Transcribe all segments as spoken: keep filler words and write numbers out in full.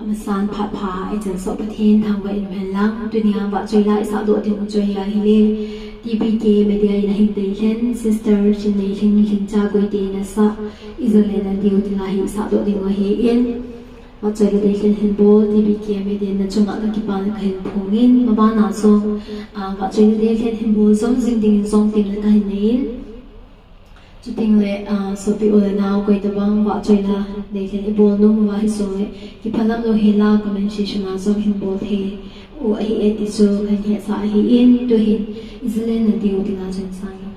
Amasan phat pha ichan soh Pathen thangvah in um hen lang, tunia vahchoi la isahdoh ding u chu ahile, T B K Media in ahin deilhen, Sister Chinneilhing Lhingcha Guite in asah, Ijalen Nadiu ti la hi isahdoh ding u ahin, vahchoi la deilhen hin bol, T B K Media na chunga kakipana kahin phongin, mabana jong, ah, vahchoi la deilhen hin bol jom jing dingin jong temna kahin neiyin. Chuteng le, ah, sopi u le nao koi tabang vahchoi la deilhen ibol nom uva hijongle, kiphalam lou hela comment section a jong hin bol thei u ahi e ti chu kahin hetsah ahin, tuhin Ijalen Nadiu ti la chun sang in.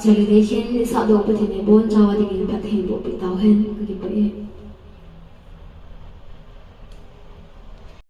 Chule dei khin isahdoh Pathen in ibonchauva dingin phatthei bohpeh tauhen, kakipah e.